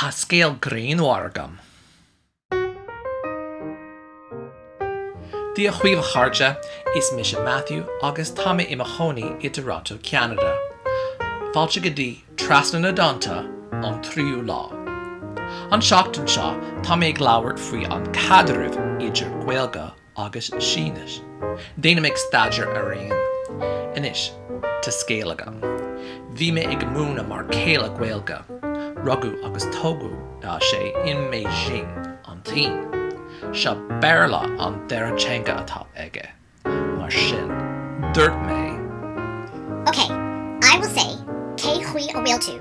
Tá scéal greannmhar agam. Dia dhaoibh a chairde, is mise Matthew agus tá mé i mo chónaí i dToronto, Ceanada. Fáilte go dtí Trasna na dTonnta, an tríú lá. An seachtain seo tá mé ag labhairt faoi an caidreamh idir Gaeilge agus Sínis. Déanaimid staidéar araon. Anois, tá scéal agam. Bhí mé ag múineadh m'fhear céile Gaeilge. Rugadh agus tógadh sé i mBeijing, an tSín. Seo Béarla an dara teanga atá aige. Mar sin, dúirt mé. Ok, I will say cé chaoi a bhfuil tú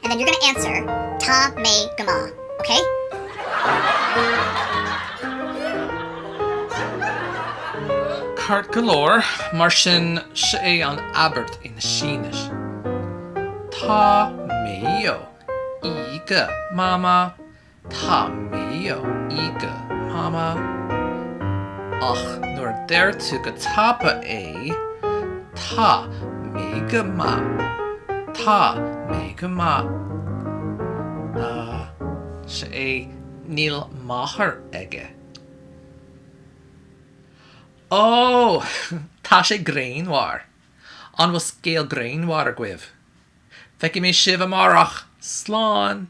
and then you're gonna answer tá mé go maith, ok? Ceart go leor, mar sin, seo é an abairt in Sínis. 他没有一个妈妈他没有一个妈妈 Ach nuair a deir tú go tapa é, Tá mé go maith. Tá mé go maith. Seo é níl máthair aige. Ó! Tá sé greannmhar! An bhfuil scéal greannmhar agaibh? Feicfidh mé sibh amárach! Slán!